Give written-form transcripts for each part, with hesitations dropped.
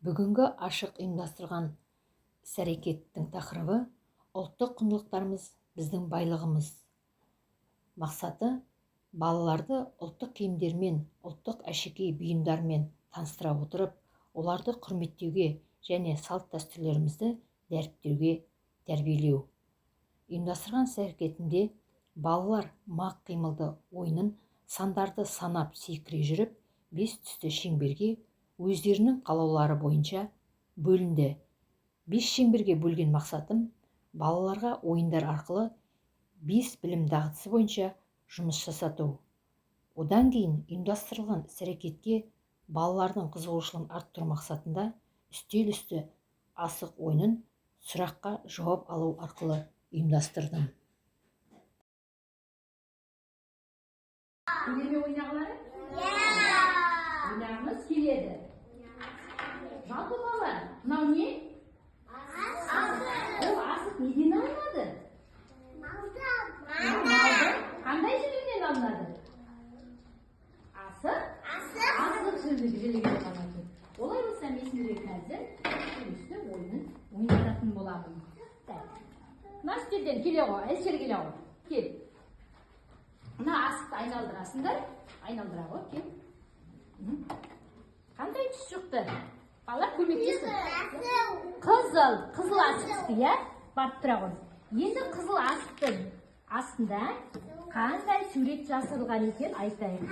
Бүгінгі ашық ұйымдастырған іс-әрекеттің тақырыбы ұлттық құндылықтарымыз біздің байлығымыз. Мақсаты балаларды ұлттық киімдермен, ұлттық әшекей бұйымдармен таныстыра отырып, оларды құрметтеуге және салт-дәстүрлерімізді дәріптеуге тәрбиелеу. Ұйымдастырған іс-әрекетімде балалар мақ қимылды ойынын сандарды санап секіре жүріп, бес түсті шеңберге өздерінің қалаулары бойынша бөлінді. Бес шеңберге бөлген мақсатым балаларға ойындар арқылы бес білім дағдысы бойынша жұмыс жасату. Одан кейін ұйымдастырылған іс-әрекетке балалардың қызығушылығын арттыру мақсатында үстел үсті асық ойынын сұраққа жауап алу арқылы ұйымдастырдым. Келе ме ойнағылары? Ойнағымыз келеді. Жалпы балалар, мынау не? Ол асық неден алынады? Малдың қандай жілігінен алынады? Асық? Асық жілігінен алынады. Олай болса мен сендерге қазір үстел үсті ойынын ойнататын боламын. Так. Мына үстелден келе ғой, Әлішер келе ғой. Кел. Мына асықты айналдырасыңдар. Айналдыра ғой, кел. Қандай түс шықты? Балалар көмектесін. Қызыл, қызыл асық түсті, иә? Барып тұра ғой. Енді қызыл асықтың астында қандай сурет жасырылған екен айтайық.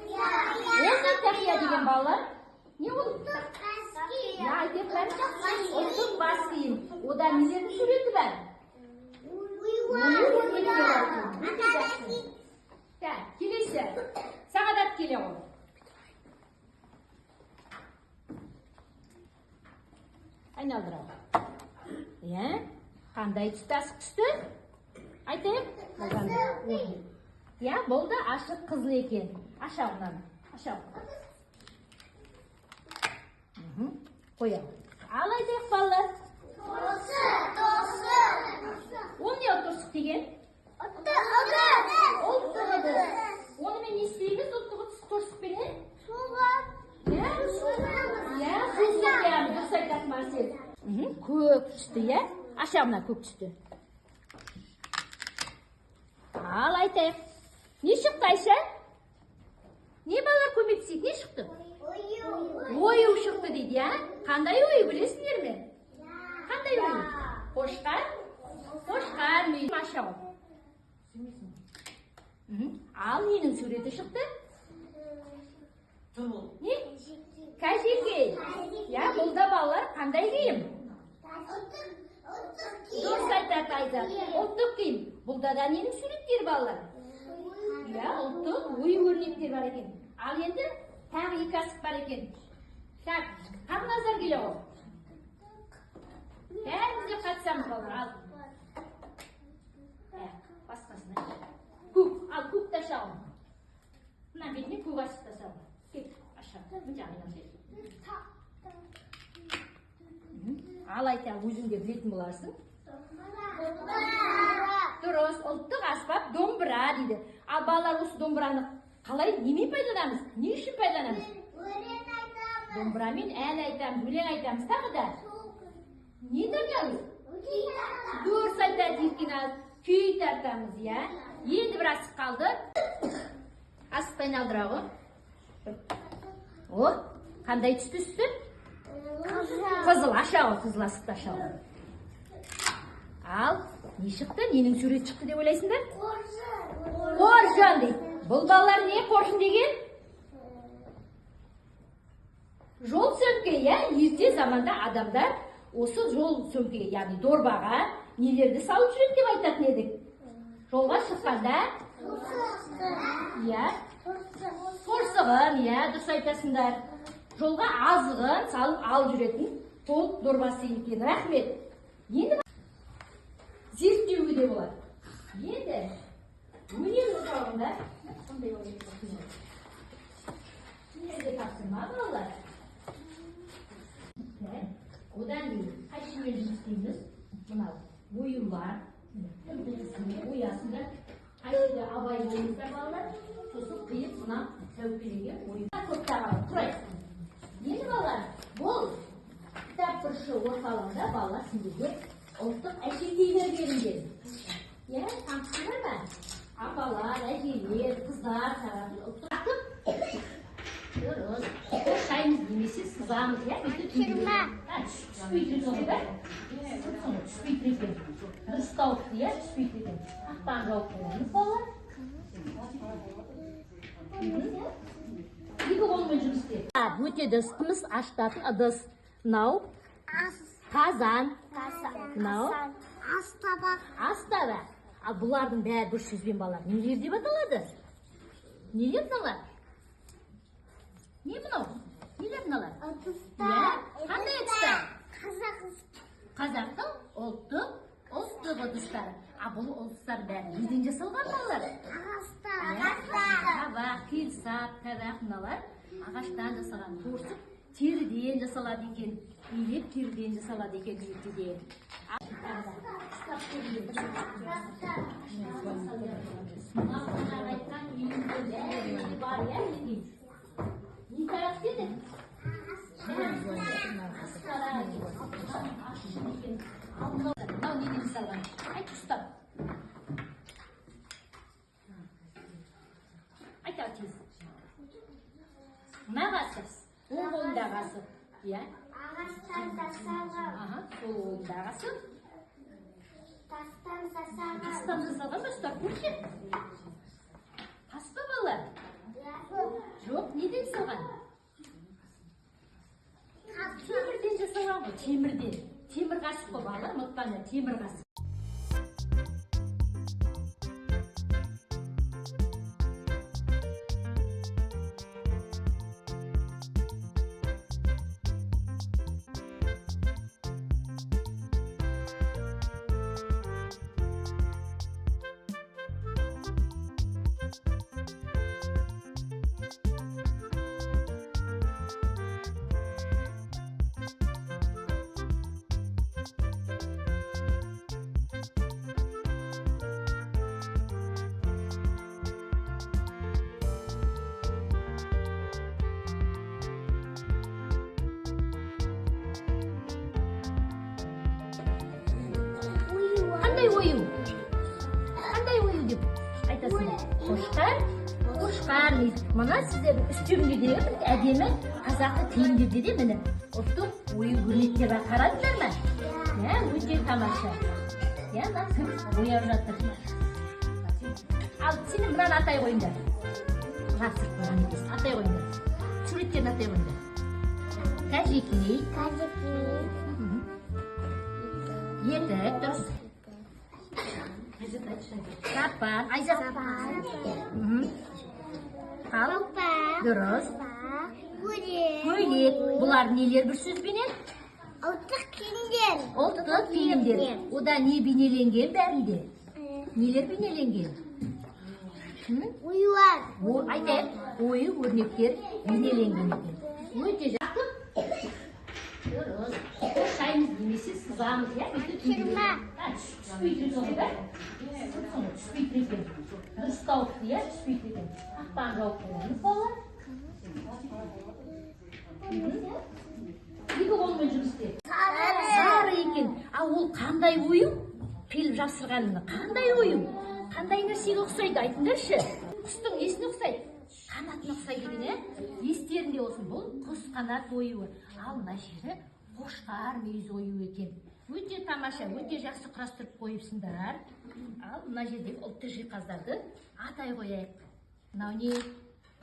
Ол не тақия деген балалар? Не ол? Иә, айтайық бәрі жақсы. Ұлттық бас киім. Ода нелердің суреті бар? Ою өрнектері бар екен. Өте жақсы. Так, келесі. Сағадат келе ғой. Айналдырады. Иә? Қандай түсті асық түсті? Айтайық. Иә, бұл да ашық қызыл екен. Аша мынаны. Аша. Қоямын. Ал айтайық балалар. Ол не торсық деген? Ұлттық ыдыс. Онымен не істейміз ұлттық ыдыс торсықпенен? Иә? Иә, сусын құямыз. Дұрыс айтасың, Марсель. Көк түсті, иә? Аша мына көк түсті. Ал айтайық. Не шықты, Айша? Не балалар көмектесейік? Не шықты? Ою шықты дейді, иә? Қандай ою білесіңдер ме? Қандай ою? Қошқар? Қошқар мүйіз. Аша ғой. Ал ненің суреті шықты? Не? Кәжекей. Иә, бұл да балалар қандай киім? Дұрыс айтады Айзат. Ұлттық киім. Бұлда да ненің суреттері балалар? Иә, ұлттық ою өрнектер бар екен. Ал енді тағы екі асық бар екен. Так, Хақназар келе ғой. Бәріміз де қатысамыз балалар. Ал. Басқасына. Көк, ал көкті ашалым. Мына бетіне көк асықты ашалым. Кел, ашалым. Мына жағын айналдыр. Ал айта, өзің де білетін боларсың. Дұрыс, ұлттық аспап домбыра дейді. Ал балалар осы домбыраны қалай, немен пайдаланамыз? Не үшін пайдаланамыз? Домбырамен ән айтамыз, өлең айтамыз, тағы да. Не тартамыз? Дұрыс айтады Еркеназ. Күй тартамыз, иә. Енді бір асық қалды. Асықты айналдыра ғой. О, қандай түсті түсті? Қызыл, аша ғой, қызыл асықты аша ғой. Ал, не шықты? Ненің суреті шықты деп ойлайсыңдар? Қоржын дейді. Бұл балалар не қоржын деген? Жол сөмке, иә? Ерте заманда адамдар осы жол сөмкеге, яғни дорбаға нелерді салып жүреді деп айтатын едік. Жолға шыққанда, иә, торсығын, иә, дұрыс айтасыңдар. Жолға азығын салып алып жүретін қол дорбасы екен. Рахмет. Енді зерттеуге де болады. Енді өнер орталығында қандай сендерге тапсырма балалар. Одан кейін қайшымен жұмыс істейміз. Мынау оюлар, оясыңдар. Қайшыда абай болыңыздар балалар. Сосын қиып мына сәукелеге ою. Топтарға тұрайық. Енді балалар, бұл бұрышы орталығында, балалар, сендерге ұлттық әшекейлер берілген. Иә, таныстыңдар ма? Апалар, әжелер, қыздар тағатын ұлттық. Дұрыс. Қоршаймыз немесе сызамыз, иә? Жиырма. Түспей тұр екен ғой, да? Түспей тұр екен. Дұрыс тауыпты, иә, түспей тұр екен. Қақпағын жауып қоямыз, балалар. Екі қолмен жұмыс істе. Өте ыдыс, қымыз ашытатын ыдыс. Мынау қазан. Мынау Ас табақ. Ас табақ. Ал бұлардың бәрі бір сөзбен, балалар, нелер деп аталады? Нелер мыналар? Не мынау? Нелер мыналар? Ыдыстар. Иә. Қандай ыдыстар? Қазақ. Қазақтың ұлттық ыдыстары. А бұл ыдыстар бәрі неден жасалған, балалар? Ағаштан. Табақ, келсап, табақ, мыналар ағаштан жасалған. Торсық теріден жасалады екен. Илеп теріден жасалады екен ертеде. Мынау жаңағы айтқан үйінде бәрі бар, иә, мінекей. Не табақ дедік? Ас табақ екен. Ащы екен. Ал мынау неден жасалған? Айт, ұстап. Айта тез. Мына қасық. Оң қолындағы қасық. Иә. Ағаштан жасалған. Аха, сол қолындағы қасық. Тастан жасалған. Тастан жасалған ба? Ұстап көрші. Тас па, балалар? Жоқ, неден жасалған? Темірден жасалған ғой, темірден. Темір қасық қой, балалар, ұмытпаңдар, темір қасық. Қандай ою? Қандай ою деп айтасың? Қошқар, қошқар дейді. Мына сіздердің үстемдегі әдемі қазақы киімдерде де, міне, ұлттық ою өрнектер бар. Қарадыңдар ма? Иә, өте тамаша. Иә, мына кім бояп жатыр? Ал сен мынаны атай қойыңдар. Жапсырып қойған екенсің. Атай қойыңдар. Суреттерін атай қойыңдар. Кәжекей. Кәжекей. Етік, дұрыс. Шапан, Айзат. Ал, Қалпақ. дұрыс. Көйлек. Көйлек. Бұлар нелер бір сөзбенен? Ұлттық киімдер. Ұлттық киімдер. Ода не бейнеленген бәрінде? Нелер бейнеленген? Оюлар. О, айтайық, ою өрнектер бейнеленген екен. Өте жақсы. Дұрыс. Қоршаймыз немесе сызамыз, иә? Жиырма. Түспей тұр екен ғой, да? Түспей тұр екен. Дұрыс тауыпты, иә, түспей тұр екен. Қақпағын жауып қоямыз, балалар. Екі қолмен жұмыс істе. Сары екен. Ал ол қандай ою? Қиылып жапсырған қандай ою? Қандай нәрсеге ұқсайды, айтыңдаршы. Құстың несіне ұқсайды? Қанатына ұқсайды екен, иә? Естерінде болсын, бұл құс қанат оюы. Ал мына жері қошқар мүйіз оюы екен. Өте тамаша, өте жақсы құрастырып қойыпсыңдар. Ал мына жердегі ұлттық жиһаздарды атай қояйық. Мынау не?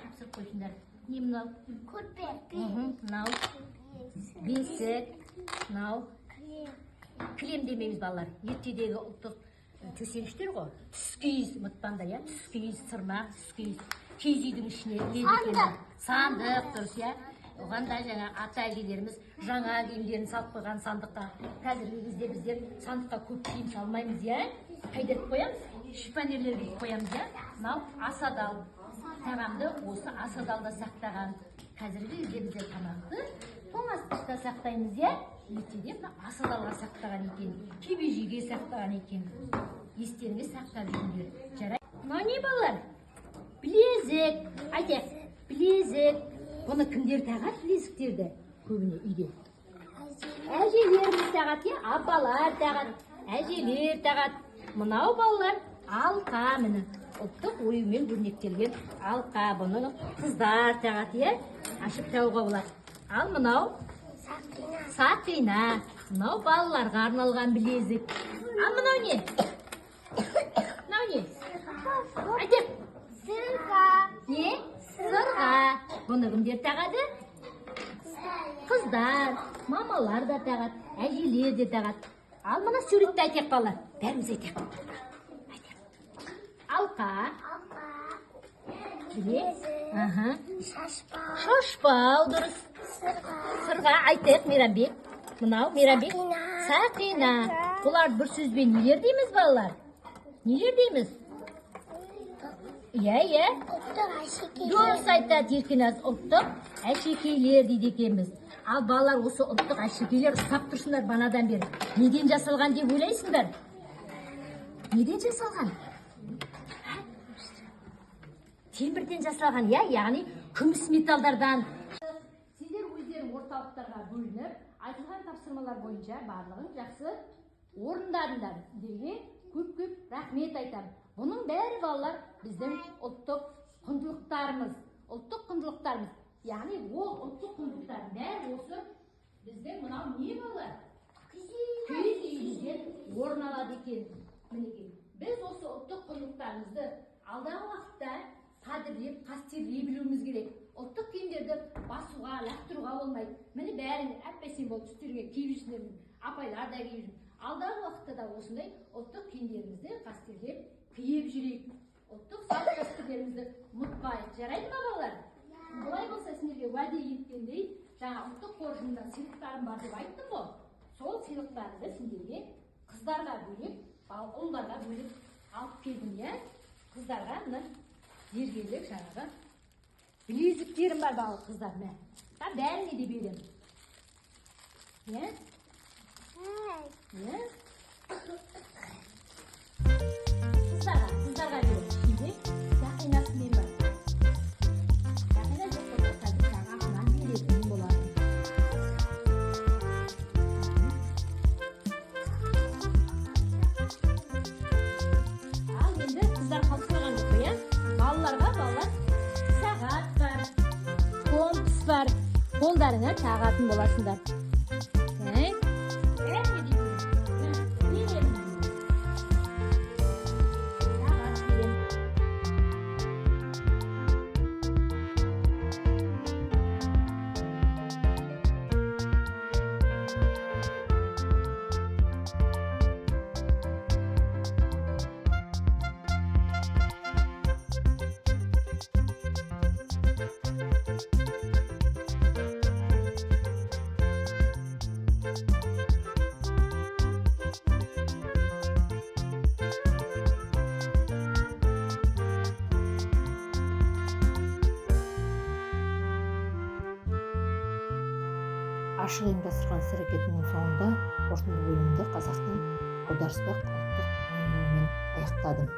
Тапсырып қойсыңдар. Не мынау? Көрпе. Мынау бесік, мынау кілем демейміз, балалар. Ертедегі ұлттық төсеніштер ғой. Түскиіз, ұмытпаңдар, иә? Түскиіз, сырмақ, түскиіз. Киіз үйдің ішіне іледі екен. Сандық. Сандық, дұрыс, иә? Оған да жаңа ата әжелеріміз жаңа киімдерін салып қойған сандыққа. Қазіргі кезде біздер сандыққа көп киім салмаймыз, иә? Қайда қоямыз? Шифонерлерге қоямыз, иә? Мынау асадал. Тағамды осы асадалда сақтаған. Қазіргі кезде біздер тамақты тоңазытқышта сақтаймыз, иә? Ертеде мына асадалға сақтаған екен, кебежеге сақтаған екен. Естеріңе сақтап жүріңдер. Жарайды. Мынау не, балалар? Білезік. Айтайық, білезік. Бұны кімдер тағады білезіктерді? Көбіне үйде. Әжелеріміз тағады, иә, апалар тағады, әжелер тағады. Мынау, балалар, алқа, міне, ұлттық оюмен өрнектелген алқа. Бұны қыздар тағады, иә, ашып тағуға болады. Ал мынау? Сақина. Сақина. Мынау балаларға арналған білезік. Ал мынау не? Мынау не? Айтайық. Сырға. Не? Сырға. Бұны кімдер тағады? Қыздар, мамалар да тағады, әжелер де тағады. Ал мына суретті айтайық, балалар. Бәріміз айтайық. Айтайық. Алқа. Алқа. Білек. Аха. Шашпау. Шашпау, дұрыс. Сырға. Сырға айтайық, Мейрамбек. Мынау, Мейрамбек. Сақина. Сақина. Бұларды бір сөзбен нелер дейміз, балалар? Нелер дейміз? Иә, иә. Ұлттық әшекейлер. Дұрыс айтады Еркіназ, ұлттық әшекейлер дейді екенбіз. Ал балалар, осы ұлттық әшекейлер ұстап тұрсыңдар банадан бері. Неден жасалған деп ойлайсыңдар? Неден жасалған? А? Темірден жасалған, иә, яғни күміс металдардан. Сендер өздерің орталықтарға бөлініп, айтылған тапсырмалар бойынша барлығын жақсы орындадыңдар. Сендерге көп-көп рахмет айтамын. Бұның бәрі, балалар, біздің ұлттық құндылықтарымыз. Ұлттық құндылықтарымыз. Яғни ол ұлттық құндылықтардың бәрі осы біздің мынау не, балалар? Киіз үйімізден орын алады екен. Мінекей, біз осы ұлттық құндылықтарымызды алдағы уақытта қадірлеп, қастерлей білуіміз керек. Ұлттық киімдерді басуға, лақтыруға болмайды. Міне, бәрің әп-әсем болып үстеріңе киіп жүрсіңдер, апайлар да киіп жүр. Алдағы уақытта да осындай ұлттық киімдерімізді қастерлеп киіп жүрейік. Ұлттық салт дәстүрлерімізді ұмытпайық. Жарайды ма, балалар? Олай болса, сендерге уәде еткендей, жаңа ұлттық қоржынымда сыйлықтарым бар деп айттым ғой. Сол сыйлықтарымды сендерге, қыздарға бөлек, ал ұлдарға бөлек алып келдім, иә. Қыздарға мына зергерлік жаңағы білезіктерім бар, бала, қыздар, мә. Та бәріне де беремін. Иә? Иә? Қыздарға беремін. Ішінде сақинасымен бар. Сақина жоқ болса, қазір тағы артынан беретін боламын. Ал енді қыздар қалып қойған жоқ қой, иә? Балаларға, балалар, сағат бар, компас бар. Қолдарыңа тағатын боласыңдар. Так. Бәріне де беремін. Беремін. Сағат беремін. Ашық ұйымдастырған іс әрекетімнің соңында қорытынды бөлімді қазақтың аударыспақ ұлттық ойынымен аяқтадым.